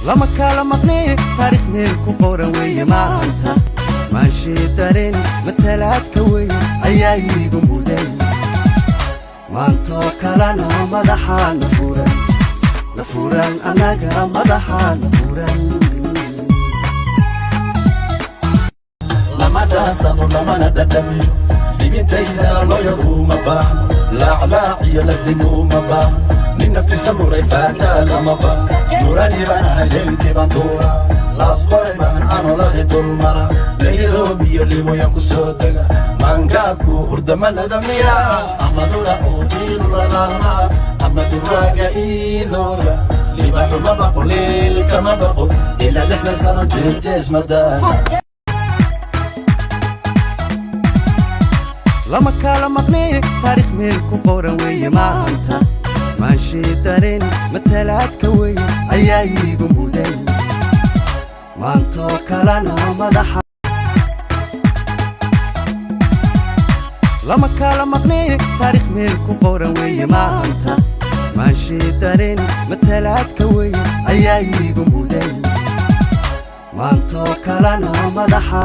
Lama kala maqnee, taariikh meel ku qoran weeye maanta. Maanshii dareen matalaadka weyn ayaa iigu mudan. Maantoo kalena madaxaa na furan, na furan, annaga madaxaa na furan. Lama dhaasado, lamana dhadhamiyo dhibintayda. Looyar uma baahno, laaclaac iyo lagdin uma baahno. Nin naftiisa muray faataa kama baahno. Nurani baan ahay, leelkii baan tuura, Laasqoray baan canoladi dulmara, Nairobi iyo Limoyan ku soo dega. Maangaabku hurdamalada miya amadura oo iilulalaama amaduraaga iiloola. Libaxu ma baqo, liil kama baqo, ilaa 60 sano jeesjees madaa. Lama kala maqnee, taariikh meel ku qoran weeye maanta. Maanshii dareen matalaadka weyn ayaa iigu mudan. Maantoo kalena madaxa. Lama kala maqnee, taariikh meel ku qoran weeye maanta. Maanshii dareen matalaadka weyn ayaa iigu mudan. Maantoo kalena madaxa.